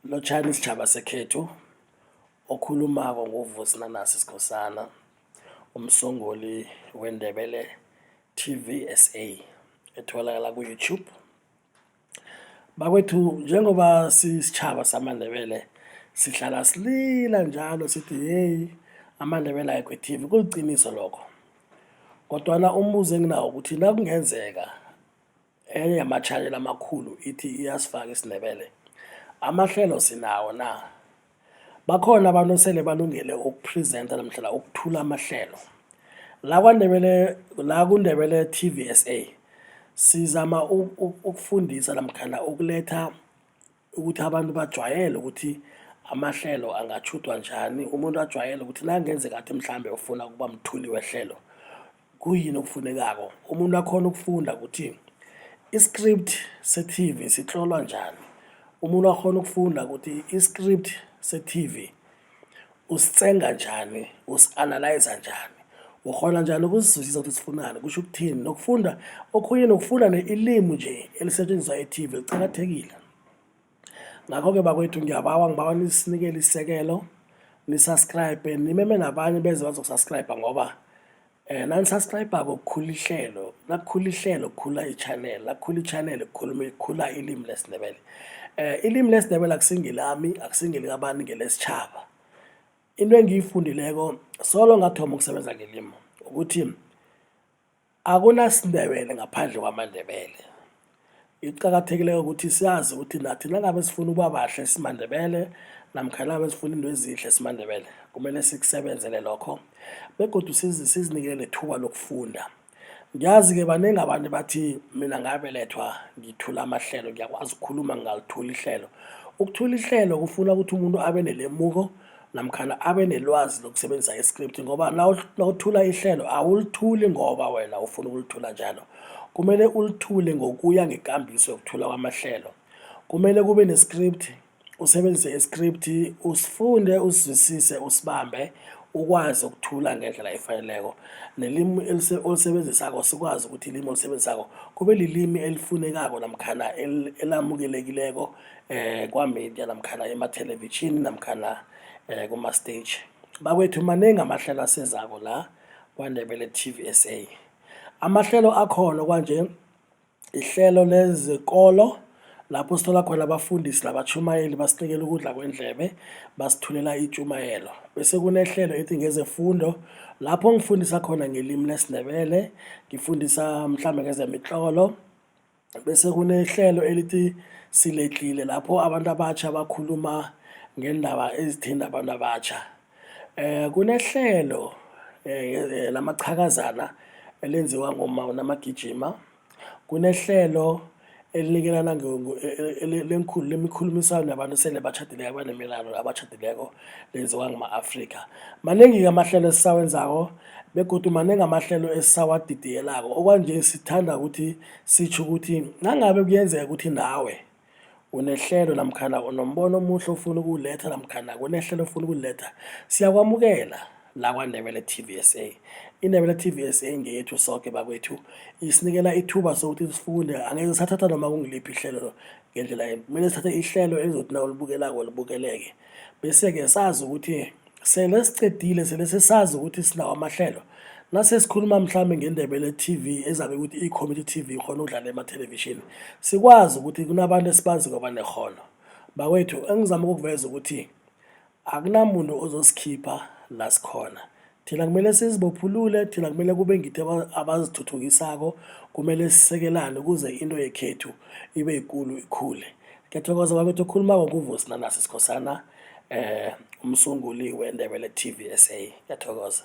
Lotjhani sitjhaba sekhethu, okhulumako nguVusi Nanasi Skhosana, umsunguli weNdebele TV SA etholakala ku-YouTube. Bakwethu njengoba sisitjhaba samaNdebele sihlala silila njalo sithi yeyi amaNdebele ayikho e-TV, kuliqiniso lokho kodwana umbuzo enginawo ukuthi nakungenzeka enye yama-channel amakhulu ithi iyasifaka isiNdebele, amahlelo sinawo na? Bakhona abantu esele balungele uku-presenter namhlana ukuthula amahlelo. La kwaNdebele, la kuNdebele TV S_A sizama ukufundisa namkhana ukuletha ukuthi abantu bajwayele ukuthi amahlelo angatjhudwa njani, umuntu ajwayele ukuthi nakungenzeka athi mhlambe ufuna ukuba mthuli wehlelo Kuyini okufunekako? Umuntu akhone ukufunda ukuthi i-script se-T_V sitlolwa njani. Umuntu akghone ukufunda ukuthi i-script se-T_V usitsenga njani, usi-analyser njani, ukghona njani ukusizwisisa ukuthi sifunani, kutjho ukuthini. Nokufunda okhunye nokufunda ilimi nje elisetjenziswa e-T_V liqakathekile. Ngakho-ke bakwethu ngiyabawa ngibawa nisinikele isekelo ni-subscribe nimeme nabanye beze bazoku-subscribe ngoba nani-subscribe-ako kukhula ihlelo, nakukhula ihlelo kukhula i-channel, nakukhula i-channel kukhuluma kukhula ilimi lesiNdebele. Ilimi lesiNdebele akusingelami, akusingelikabani ngelesitjhaba. Into engiyifundileko solo ngathoma ukusebenza ngelimi ukuthi AkunasiNdebele ngaphandle kwamaNdebele. Iqakathekileko ukuthi siyazi ukuthi nathi nangabe sifuna ukuba bahle simaNdebele namkha nangabe sifuna into ezihle simaNdebele, kumele sikusebenzele lokho begodu sizinikele nethuba lokufunda. Ngiyazi-ke banengi abantu bathi mina ngabelethwa ngithula amahlelo, ngiyakwazi ukukhuluma ngingalithula ihlelo. Ukuthula ihlelo kufuna ukuthi umuntu abe nelemuko namkhana abe nelwazi lokusebenzisa i-script ngoba nawuthula ihlelo awulithuli ngoba wena ufuna ukulithula njalo. Kumele ulithule ngokuya ngekambiso yokuthula kwamahlelo. Kumele kube ne-script, usebenzise i-script, usifunde, usizwisise, usibambe, ukwazi ukuthula ngendlela efaneleko. Nelimi olisebenzisako sikwazi ukuthi ilimi olisebenzisako kube lilimi elifunekako namkhana elamukelekileko kwa-media namkhana emathelevitjhini namkhana kuma-stage. Bakwethu manengi amahlelo asezako la kwaNdebele T_V S_A. Amahlelo akhona kwanje ihlelo lezekolo lapho sithola khona abafundisi nabatjhumayeli basinikela ukudla kwendlebe, basithulela itjumayelo. Bese kunehlelo ethi ngezefundo lapho ngifundisa khona ngelimi lesiNdebele, ngifundisa mhlambe ngezemitlolo. Bese kunehlelo elithi Siledlhile lapho abantu abatjha bakhuluma ngeendaba ezithinta abantu abatjha. Kunehlelo lamachakazana elenziwa ngumma uNamagijima, kunehlelo elinikelana lemikhulumiswano yabantu esele batjhadileko abanemiraro abatjhadileko lenziwa nguma-Afrika. Manengi-ke amahlelo esisawenzako begodu manengi amahlelo esisawadidiyelako. Okwanje sithanda ukuthi sitjho ukuthi nangabe kuyenzeka ukuthi nawe unehlelo namkhana unombono omuhle ofuna ukuwuletha namkhana kunehlelo ofuna ukuliletha, siyakwamukela la kwaNdebele T_V S_A. INdebele T_V S_A ngeyethu soke bakwethu, isinikela ithuba sokuthi sifunde, angeke sathatha noma kungiliphi ihlelo ngendlela kumele sithathe ihlelo elizothi nawulibukelako libukeleke. Bese-ke sazi ukuthi sele siqedile sele sesazi ukuthi sinawo amahlelo nasesikhuluma mhlawumbe ngeNdebele T_V ezabe ukuthi i-community T_V ikghona ukudlala emathelevishini sikwazi ukuthi kunabantu esibaziko abanekghono. Bakwethu engizama ukukuveza ukuthi akunamuntu ozosikhipha la sikhona. Thina kumele sizibophulule, thina kumele kube ngithi abazithuthukisako, kumele sisekelane ukuze into yekhethu ibe yikulu ikhule. Ngiyathokoza bakwethu okhulumako nguVusi Nanasi Skhosana umsunguli weNdebele T_V S_A, ngiyathokoza.